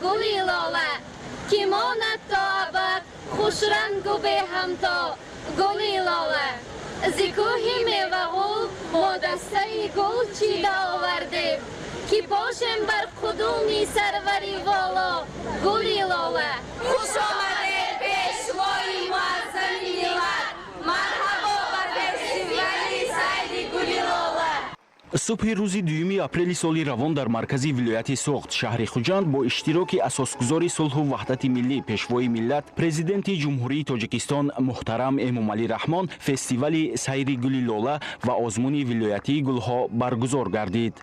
Гули лола, ки монад то абад хушрангу беҳамто гули лола. Зи кӯҳи мевағул мо дастаи гул чида овардем, ки бошем бар қудуми сарвари воло гули лола. Хуш омадед, пешвои муаззами миллат! Марҳабо ба фестивали сайри гули лола! Субҳи рӯзи 2 апрели соли равон дар маркази вилояти Суғд, шаҳри Хуҷанд, бо иштироки асосгузори сулҳу ваҳдати миллӣ, пешвои миллат, президенти Ҷумҳурии Тоҷикистон муҳтарам Эмомалӣ Раҳмон фестивали сайри гули лола ва озмуни вилоятии гулҳо баргузор гардид.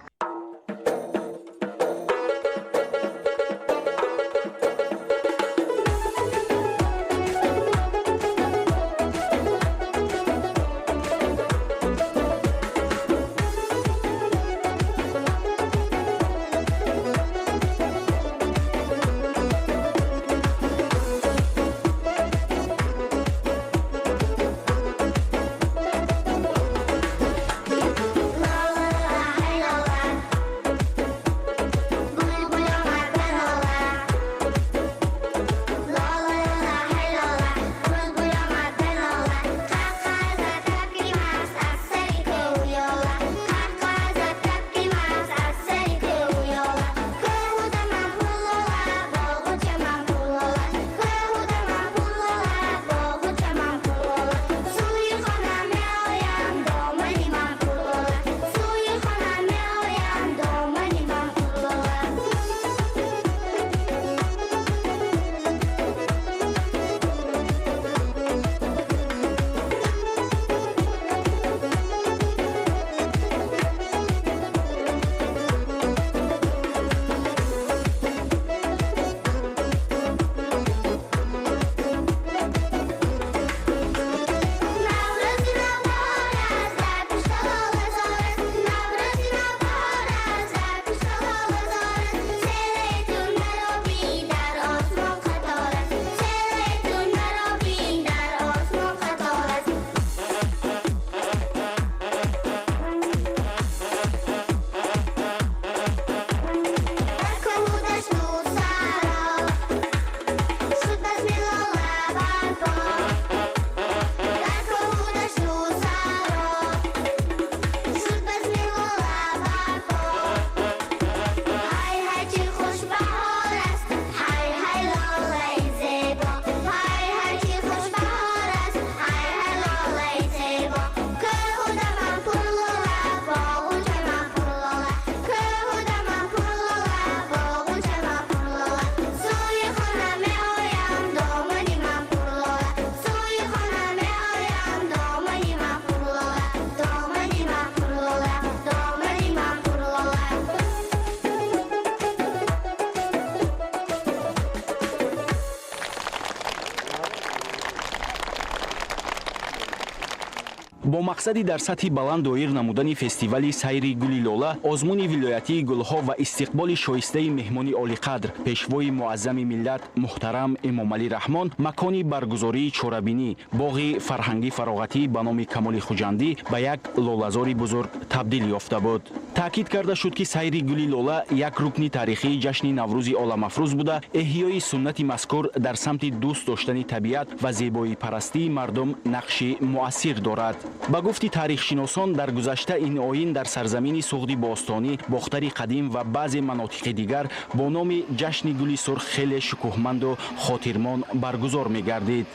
Бо мақсади дар сатҳи баланд доир намудани фестивали сайри гули лола, озмуни вилоятии гулҳо ва истиқболи шоистаи меҳмони олиқадр, пешвои муаззами миллат муҳтарам Эмомалӣ Раҳмон, макони баргузории чорабинӣ, боғи фарҳангӣ фароғатӣ ба номи Камоли Хуҷандӣ ба як лолазори бузург табдил ёфта буд. Таъкид карда шуд, ки сайри гули лола як рукни таърихии ҷашни Наврӯзи оламафрӯз буда, эҳёи суннати мазкур дар самти дӯст доштани табиат ва зебоипарастии мардум нақши муассир дорад. Ба гуфти таърихшиносон, дар гузашта ин оин дар сарзамини Суғди бостонӣ, Бохтари қадим ва баъзе манотиқи дигар бо номи ҷашни гули сурх хеле шукӯҳманду хотирмон баргузор мегардид.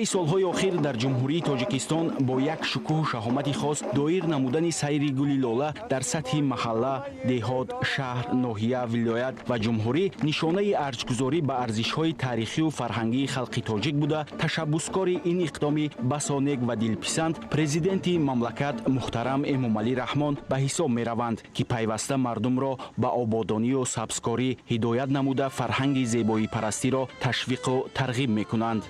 Тайи солҳои охир дар Ҷумҳурии Тоҷикистон бо як шукӯҳу шаҳомати хос доир намудани сайри гули лола дар сатҳи маҳалла, деҳот, шаҳр, ноҳия, вилоят ва ҷумҳурӣ нишонаи арҷгузорӣ ба арзишҳои таърихию фарҳангии халқи тоҷик буда, ташаббускори ин иқдоми басо нек ва дилписанд президенти мамлакат муҳтарам Эмомалӣ Раҳмон ба ҳисоб мераванд, ки пайваста мардумро ба ободонию сабзкорӣ ҳидоят намуда, фарҳанги зебоипарастиро ташвиқу тарғиб мекунанд.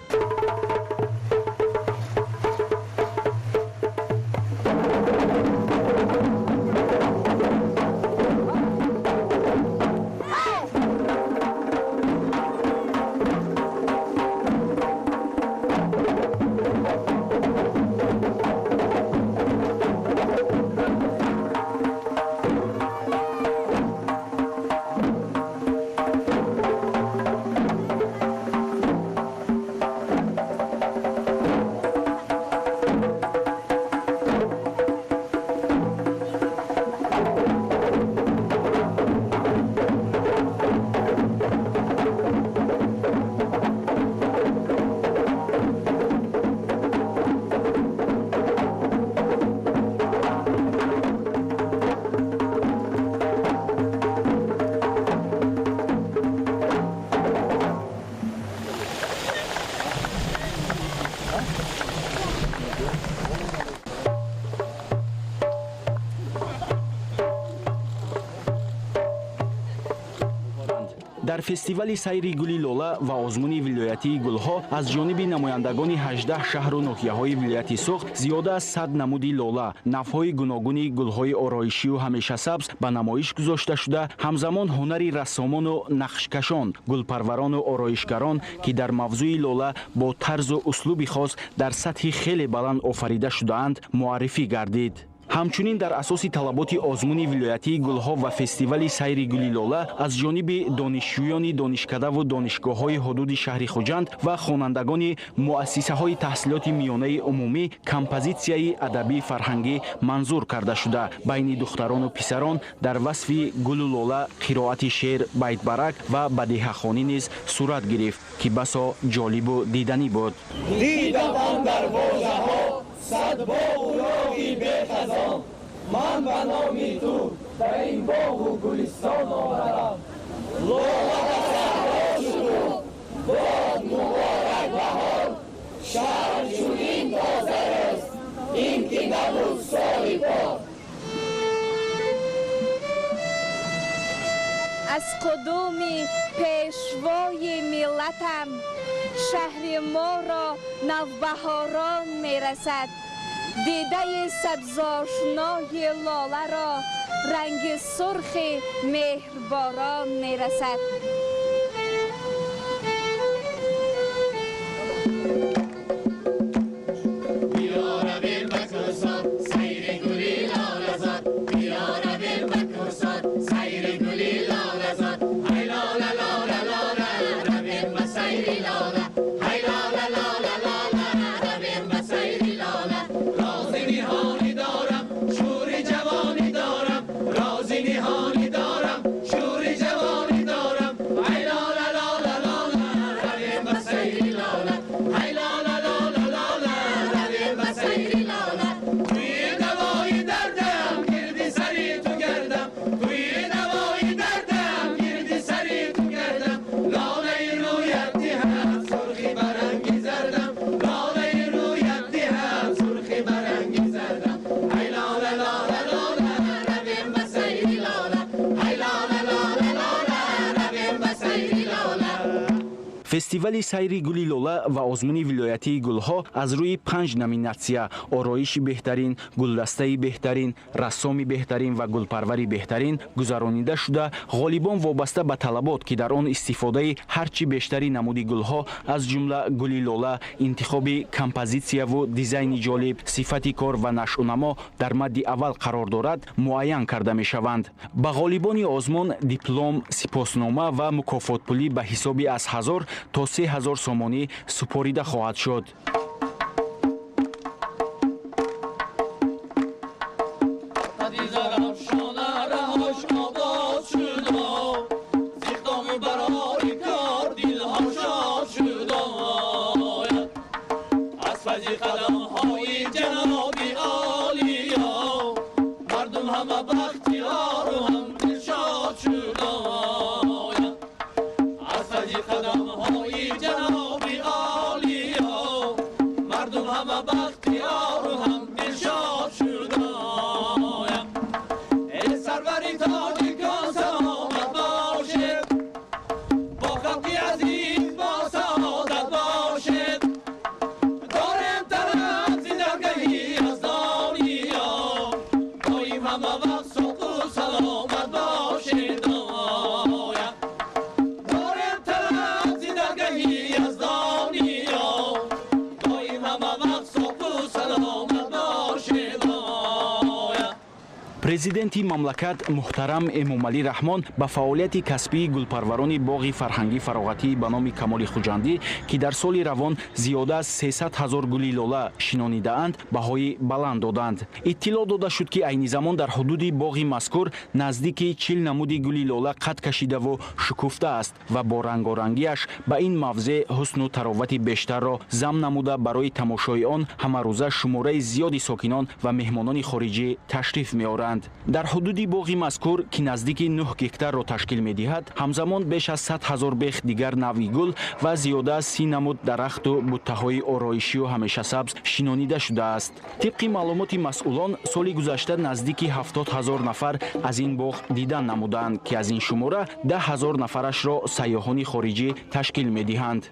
Дар фестивали сайри гули лола ва озмуни вилоятии гулҳо аз ҷониби намояндагони 18 шаҳру ноҳияҳои вилояти Суғд зиёда аз 100 намуди лола, навъҳои гуногуни гулҳои ороишию ҳамешасабз ба намоиш гузошта шуда, ҳамзамон ҳунари рассомону нақшкашон, гулпарварону ороишгарон, ки дар мавзӯи лола бо тарзу услуби хос дар сатҳи хеле баланд офарида шудаанд, муаррифӣ гардид. Ҳамчунин дар асоси талаботи озмуни вилоятии гулҳо ва фестивали сайри гули лола аз ҷониби донишҷӯёни донишкадаву донишгоҳҳои ҳудуди шаҳри Хуҷанд ва хонандагони муассисаҳои таҳсилоти миёнаи умумӣ композитсияи адабии фарҳангӣ манзур карда шуда, байни духтарону писарон дар васфи гулу лола қироати шеър, байтбарак ва бадеҳахонӣ низ сурат гирифт, ки басо ҷолибу диданӣ буд. Дидам дарвозаҳо сад боғу роғи бехазон, ман ба номи ту ба ин боғу гулистон омадам. Лола ба саҳро шуду бод муборак баҳор, шаҳр чунин тозарӯз ин ки набуд соли пор. Аз қудуми пешвои миллатам шаҳри моро навбаҳорон мерасад. Дидаи сабзошнои лоларо ранги сурхи меҳрборон мерасад. Фестивали сайри гули лола ва озмуни вилоятии гулҳо аз рӯи 5 номинатсия: ороиши беҳтарин, гулдастаи беҳтарин, рассоми беҳтарин ва гулпарвари беҳтарин гузаронида шуда, ғолибон вобаста ба талабот, ки дар он истифодаи ҳарчи бештари намуди гулҳо, аз ҷумла гули лола, интихоби композитсияву дизайни ҷолиб, сифати кор ва нашъунамо дар мадди аввал қарор дорад, муайян карда мешаванд. Ба ғолибони озмун диплом, сипоснома ва мукофотпулӣ ба ҳисоби аз 1000 то 3000 сомонӣ супорида хоҳад шуд. فیض قدم های جناب عالیا مردم همه بختیار و هم دلشاد شدند. از فیض قدم های جناب عالیا مردم همه بختیار و هم دلشاد شدند. ای سروری تاجیکان سلامت باشد، با خلقی عزیز با سعادت باشد. داریم طرف زی درگهی از دنیا، دایم همه وقت صلح و سلامت باشد. داریم طرف زی درگهی از دنیا، دایم همه وقت صلح و سلامت باشد. Президенти мамлакат муҳтарам Эмомалӣ Раҳмон ба фаъолияти касбии гулпарварони боғи фарҳангӣ фароғатӣ ба номи Камоли Хуҷандӣ, ки дар соли равон зиёда аз 300 ҳазор гули лола шинонидаанд, баҳои баланд доданд. Иттилоъ дода шуд, ки айни замон дар ҳудуди боғи мазкур наздики 40 намуди гули лола қад кашидаву шукуфта аст ва бо рангорангиаш ба ин мавзеъ ҳусну таровати бештарро зам намуда, барои тамошои он ҳамарӯза шумораи зиёди сокинон ва меҳмонони хориҷӣ ташриф меоранд. Дар ҳудуди боғи мазкур, ки наздики 9 гектарро ташкил медиҳад, ҳамзамон беш аз 100 ҳазор бех дигар навъи гул ва зиёда аз 30 намуд дарахту буттаҳои ороишию ҳамешасабз шинонида шудааст. Тибқи маълумоти масъулон, соли гузашта наздики 70 ҳазор нафар аз ин боғ дидан намуданд, ки аз ин шумора 10 ҳазор нафарашро сайёҳони хориҷӣ ташкил медиҳанд.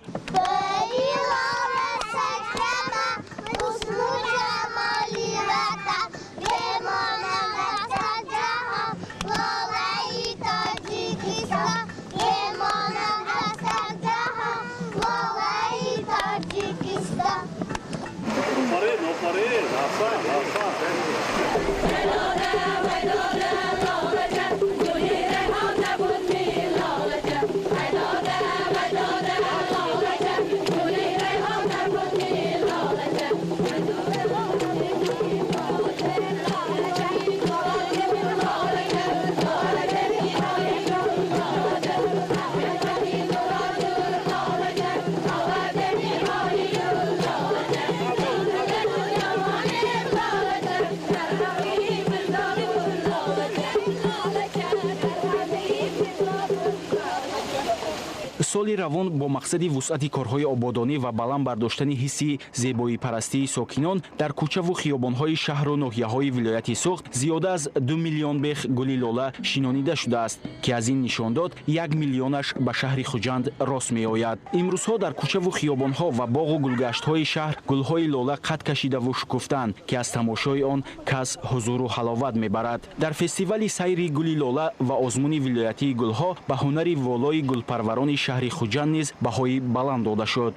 Соли равон бо мақсади вусъати корҳои ободонӣ ва баланд бардоштани ҳисси зебоипарастии сокинон дар кӯчаву хиёбонҳои шаҳру ноҳияҳои вилояти Суғд зиёда аз 2 миллион бех гули лола шинонида шудааст, ки аз ин нишондод 1 миллионаш ба шаҳри Хуҷанд рост меояд. Имрӯзҳо дар кӯчаву хиёбонҳо ва боғу гулгаштҳои шаҳр гулҳои лола қад кашидаву шукуфтаанд, ки аз тамошои он кас ҳузуру ҳаловат мебарад. Дар фестивали сайри гули лола ва озмуни вилоятии гулҳо ба ҳунари волои гулпарварони шаҳри Хуҷанд низ баҳои баланд дода шуд.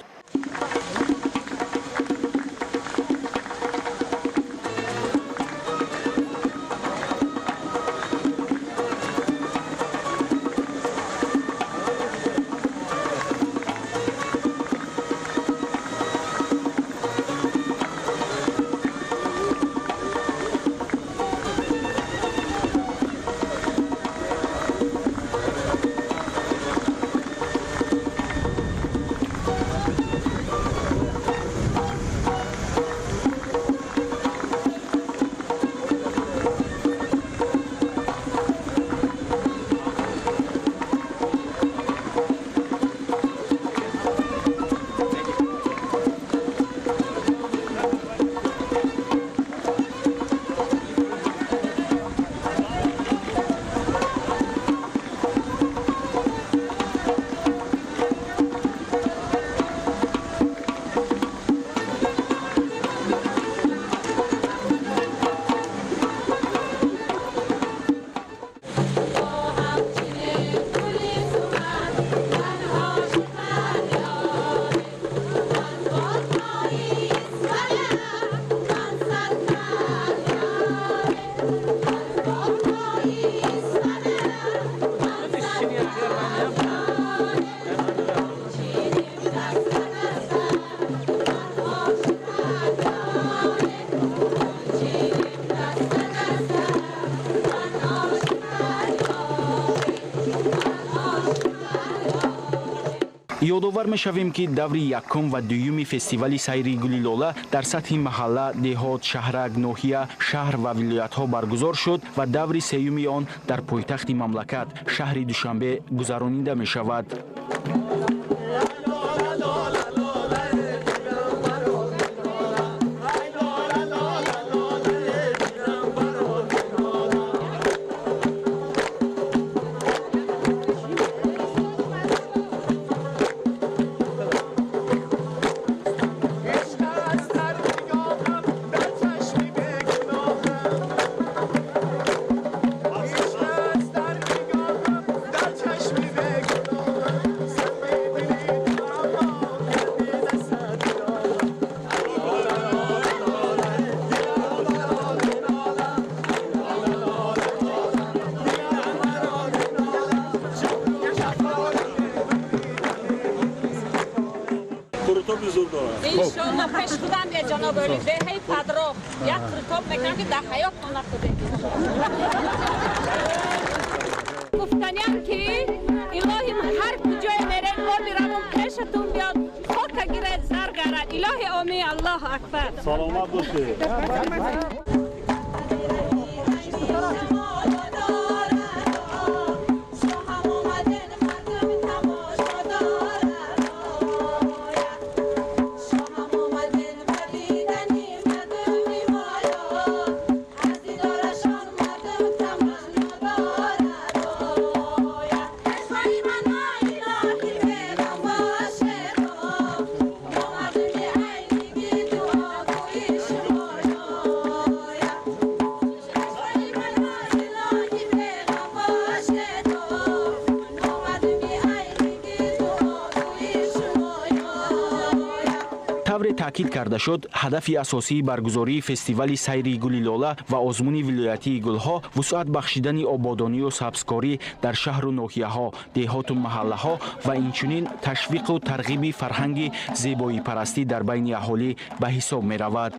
Ёдовар мешавем, ки даври якум ва дуюми фестивали сайри гули лола дар сатҳи маҳалла, деҳот, шаҳрак, ноҳия, шаҳр ва вилоятҳо баргузор шуд ва даври сеюми он дар пойтахти мамлакат, шаҳри Душанбе, гузаронида мешавад. Иншоалло, пеш худам я ҷаноб оли деҳаи Падроқ як қуртоб мекунам, ки дар ҳаётон нахӯрдед. Гуфтаниям, ки илоҳим, ҳар куҷое меред, оби равон пешатон биёд, хока гиред, зар гарад. Илоҳи, омин, Аллоҳу акбар. Саломат бошед. Тавре таъкид карда шуд, ҳадафи асосии баргузории фестивали сайри гули лола ва озмуни вилоятии гулҳо вусъат бахшидани ободонию сабзкорӣ дар шаҳру ноҳияҳо, деҳоту маҳаллаҳо ва инчунин ташвиқу тарғиби фарҳанги зебоипарастӣ дар байни аҳолӣ ба ҳисоб меравад.